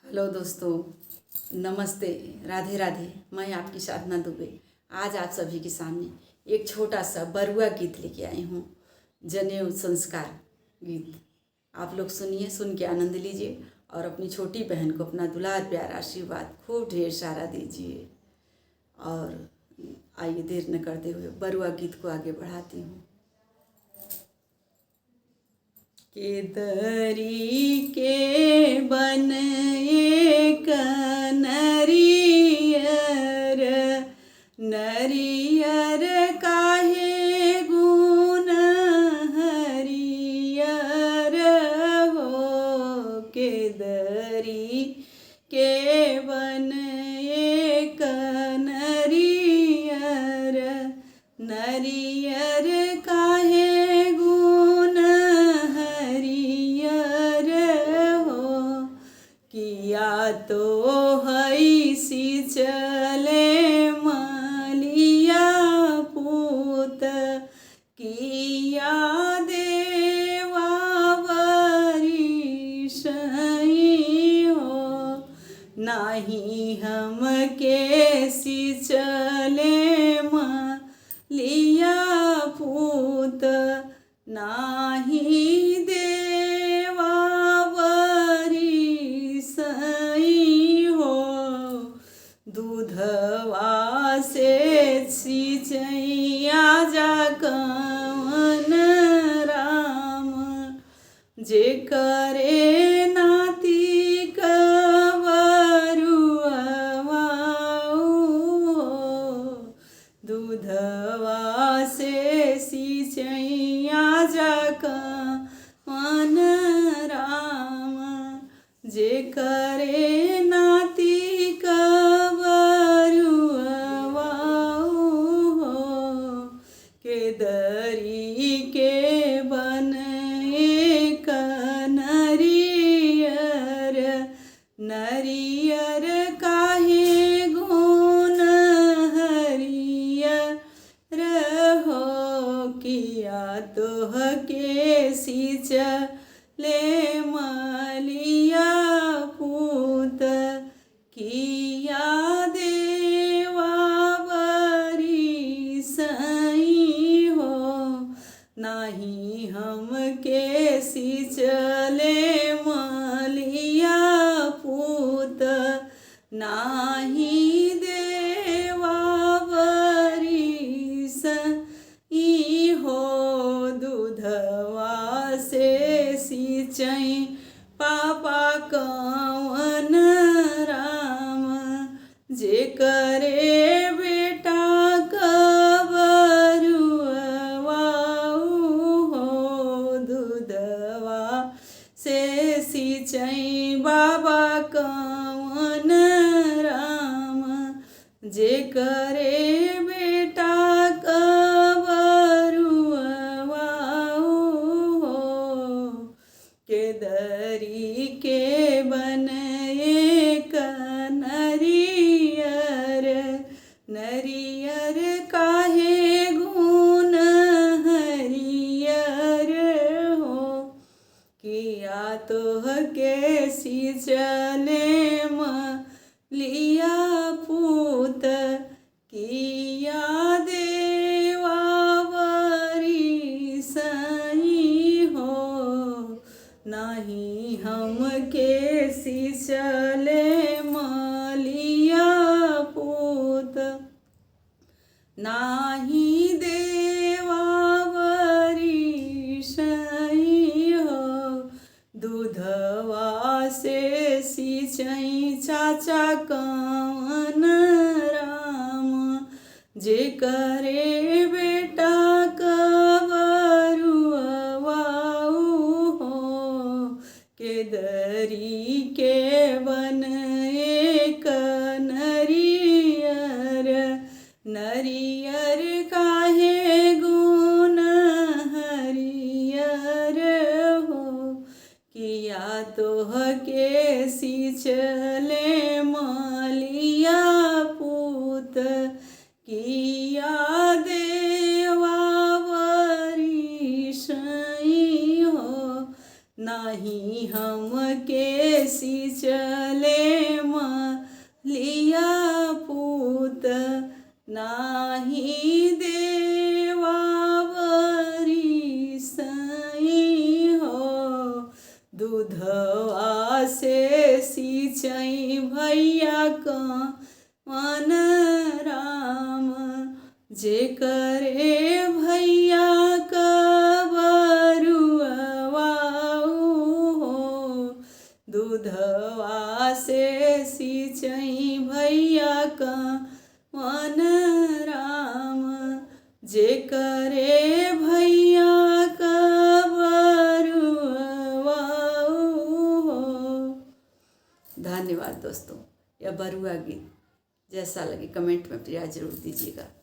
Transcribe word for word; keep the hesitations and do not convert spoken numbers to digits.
हेलो दोस्तों, नमस्ते, राधे राधे। मैं आपकी साधना दुबे आज आप सभी के सामने एक छोटा सा बरुआ गीत लेके आई हूँ, जनेऊ संस्कार गीत। आप लोग सुनिए, सुन के आनंद लीजिए और अपनी छोटी बहन को अपना दुलार, प्यार, आशीर्वाद खूब ढेर सारा दीजिए। और आइए, देर न करते हुए बरुआ गीत को आगे बढ़ाती हूँ। केदरी के बन एक नरियर, नरियर काहे गुन हरियर हो। केदरी के बन एक नरियर, नरियर काहे गुन हरियर हो। किया तो हई सिचले मलिया पूत, किया देवा बरिसई हो। नाही हमके सिचले मलिया पूत, नाही देवा बरिसई हो। दूधवा से सिचैया जा कवन राम, जेकरे नाती कबरुआ हो। दूधवा से सिचैया जा कवन राम, जेकरे नाती कबरुआ हो। केदरी के बन एक नरियर, नरियर काहे गुन हरियर हो। किया तोहके सिचले मलिया पूत, किया देवा बरिसई हो। नाही हमके सिचले मलिया पूत, नाही देवा बरिसई हो। दूधवा से सिचई पापा कवन राम, जेकरे बेटा कबरुआ हो। दूधवा से सिचई बाबा कवन राम, जेकरे बेटा कबरुआ हो। केदरी के बन एक नरियर, नरियर काहे गुन हरियर हो। किया तोहके सिचले मलिया पूत, किया देवा बरिसई हो। नाही हमके सिचले मलिया पूत, नाही देवा बरिसई हो। दूधवा से सिचई चाचा कवन राम, जेकरे बेटा कबरुआ हो। केदरी के बन एक नरियर, नरियर काहे गुन हरियर हो। किया तोहके सिचले मलिया पूत, किया देवा बरिसई हो। नाही हमके सिचले दूधवा से सींचई भैया कवन राम, जेकरे भैया का बरुआ हो। दूधवा से सींचई भैया कवन राम, जेकरे भैया का बरुआ हो। धन्यवाद दोस्तों। या बरुआ गीत जैसा लगे comment में प्रिया जरूर दीजिएगा।